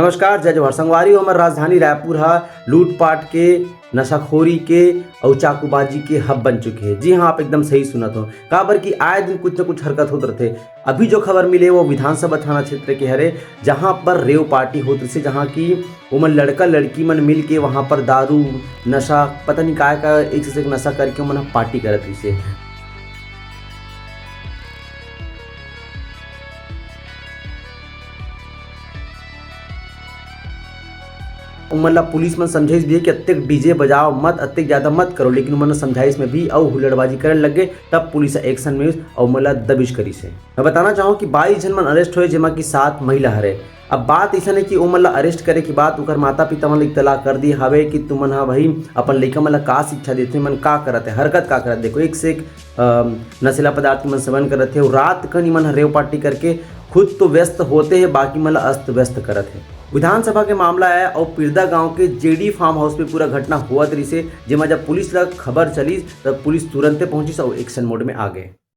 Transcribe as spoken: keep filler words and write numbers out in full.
नमस्कार, जय जोहार संगवारी हो। हमर राजधानी रायपुर ह लूटपाट के, नशाखोरी के अउ चाकूबाजी के हब बन चुके हे। जी हाँ, आप एकदम सही सुनत हो, काबर कि आए दिन कुछ न कुछ हरकत होत रथे। अभी जो खबर मिले वो विधानसभा थाना क्षेत्र के हरे, जहाँ पर रेव पार्टी होत रहिसे, जहाँ की ओमन लड़का लड़की मन मिल के वहाँ पर दारू, नशा, पता नहीं काय का एक से एक नशा करके ओमन ह पार्टी करत रहिसे। ओमन ला पुलिस मन समझाइस भी कि अतेक डीजे बजाओ मत, अतेक ज्यादा मत करो, लेकिन ओमन समझाइस में भी अउ हुल्लड़बाजी करे लग गे। तब पुलिस एक्शन में अउ ओमन ला दबिश करिस हे। मैं बताना चाहूँ कि बाईस झन मन अरेस्ट होए, जेमा कि सात महिला हरे। अब बात ऐसा नहीं कि ओमन ला अरेस्ट करे के बाद ओकर माता पिता मन ला इतला कर दिए हवे कि तुमन हा भाई अपन लइका मन ला का शिक्षा देते, मन का करत है, हरकत का करत। देखो, एक से एक अ, नशीला पदार्थ के मन सेवन करत हे अउ रात कन इमन ह रेव पार्टी करके खुद तो व्यस्त होते हे, बाकी मन ला अस्त व्यस्त करत हे। विधानसभा के मामला आय अउ पिरदा गांव के जेडी फार्म हाउस में पूरा घटना होवत रहिसे, जेमा जब पुलिस ला खबर चलिस, तब पुलिस तुरंते पहुंचिस अउ एक्शन मोड में आ गए।